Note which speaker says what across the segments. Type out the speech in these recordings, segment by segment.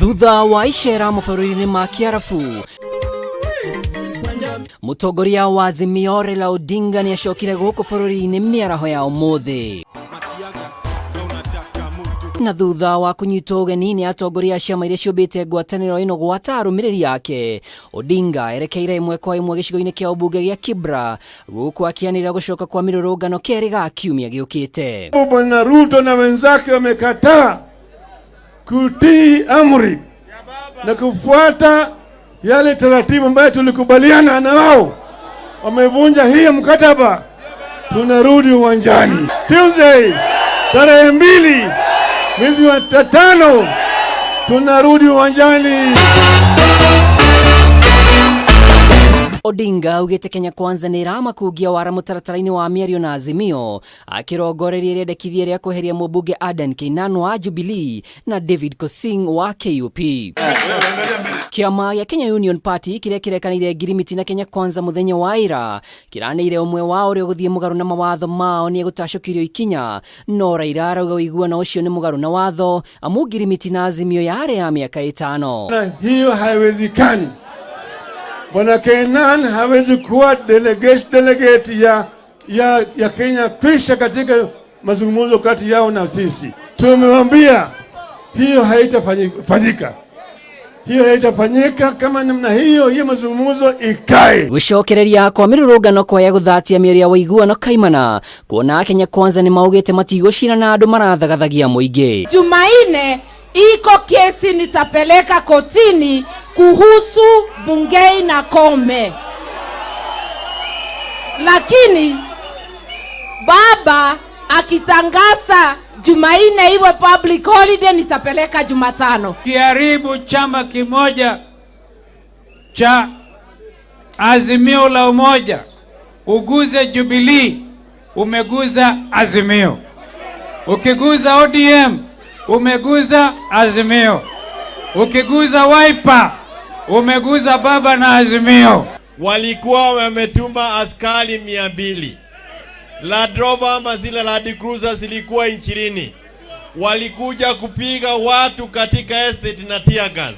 Speaker 1: Thutha wa icera mabũrũri-inĩ ma Kĩarabu, mũtongoria wa Azimio Raila Odinga nĩ acokire gũkũ bũrũri-inĩ mĩaraho ya ũmũthĩ. Na thutha wa kũnyitwo ũgeni nĩ atongoria a ciama iria ciũmbĩte ngwatanĩro ĩno gwata arũmĩrĩri ake, Odinga erekeire ĩmwe kwa ĩmwe gĩcigo-inĩ kĩa ũmbunge gĩa Kibra, gũkũ akĩanĩrĩra gũcoka kwa mĩrũrũngano kerĩ ga kiumia gĩũkĩte.
Speaker 2: Bwana Ruto na wenzake wamekataa kutii amri na kufuata yale taratibu ambayo tulikubaliana na wao. Wamevunja hiyo mkataba, tunarudi uwanjani Tuesday tarehe 2 mwezi wa 5, tunarudi uwanjani.
Speaker 1: Odinga augĩte Kenya Kwanza nĩ ĩramakungia wara mũtaratara-inĩ wa mĩario na Azimio, akĩrongoreria rĩendekithia rĩa kweheria mũmbunge Adan Keynan wa Jubilee na David Pkosing wa KUP. Kĩama gĩa Kenya Union Party kĩrĩa kĩrekanĩire ngirimiti na Kenya Kwanza mũthenya wa ira kĩranĩire ũmwe wao ũrĩa ũgũthiĩ mũgarũ na mawatho mao nĩ egũtacũkĩrio ikinya, no Raila arauga ũiguano ũcio nĩ mũgarũ na watho amu ngirimiti na Azimio yarĩ ya mĩaka 5.
Speaker 2: Na hiyo haiwezekani. Bwana Keynan hawezi kuwa delegate ya Kenya kwisha katika mazungumzo kati yao na sisi. Tumewambia hiyo haitafanyika. Hiyo haitafanyika kama namna hiyo, hiyo mazungumzo ikae.
Speaker 1: Gũcokereria kwa mĩrũrũngano kwaya gũthatia mĩario ya ũiguano kaimana, kuona Kenya Kwanza nĩ maugĩte matigũcira na andũ marathagathagia mũingĩ.
Speaker 3: Jumanne iko kesi nitapeleka kotini kuhusu Bungei na Koome, lakini baba akitangaza Jumanne iwe public holiday nitapeleka Jumatano.
Speaker 4: Kiharibu chama kimoja cha Azimio la Umoja, uguze Jubilee, umeguza Azimio. Ukiguza ODM, umeguza Azimio. Ukiguza Wiper, umeguza baba na Azimio.
Speaker 5: Walikuwa wametuma askari 200. Land Rover ama zile Land Cruiser zilikuwa 20. Walikuja kupiga watu katika estate na tear gas.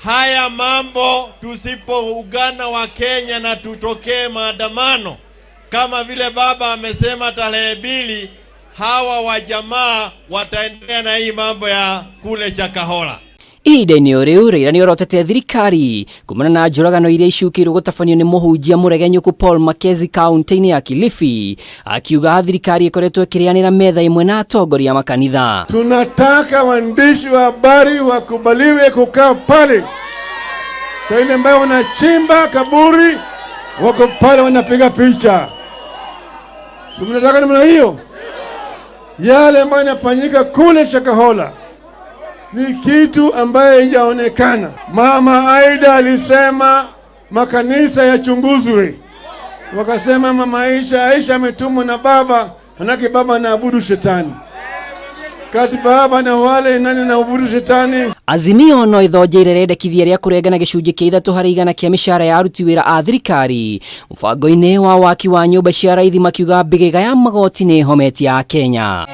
Speaker 5: Haya mambo tusipoungana wa Kenya na tutokee maandamano kama vile baba amesema tarehe 2, hawa wajamaa wataendelea na hii mambo ya kule Shakahola.
Speaker 1: Ihinda-inĩ o rĩu, Raila nĩ orotete thirikari kumana na njũragano iria icukĩirwo gũtabanio nĩ mũhunjia mũregenyũku Paul Mackenzie kaunti-inĩ ya Kilifi, akiuga thirikari ĩkoretwo ĩkĩrĩanĩra metha ĩmwe na atongoria a makanitha.
Speaker 2: Tunataka waandishi wa habari wakubaliwe kukaa pale. Saa ile ambayo wanachimba kaburi wako pale wanapiga picha. Si mnataka namna hiyo? Yale ambayo yanafanyika kule Shakahola ni kitu ambaye haijaonekana. Mama Aida alisema makanisa yachunguzwe, wakasema mama Aisha ametumwa na baba, manake baba anaabudu shetani, kati baba na wale nani naabudu shetani.
Speaker 1: Azimio no ĩthonjeire rĩendekithia rĩa kũrengana gĩcunjĩ kĩa 3% kĩa mĩcara ya aruti wĩra a thirikari mũbango-inĩ wa waki wa nyũmba cia raithi, makiuga mbĩgĩga ya magoti nĩ hometie a Kenya.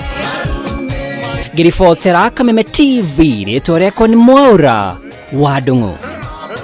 Speaker 1: Ngĩribotera Kameme TV, rĩtwa rĩakwa nĩ Mwaũra wa Ndung'u.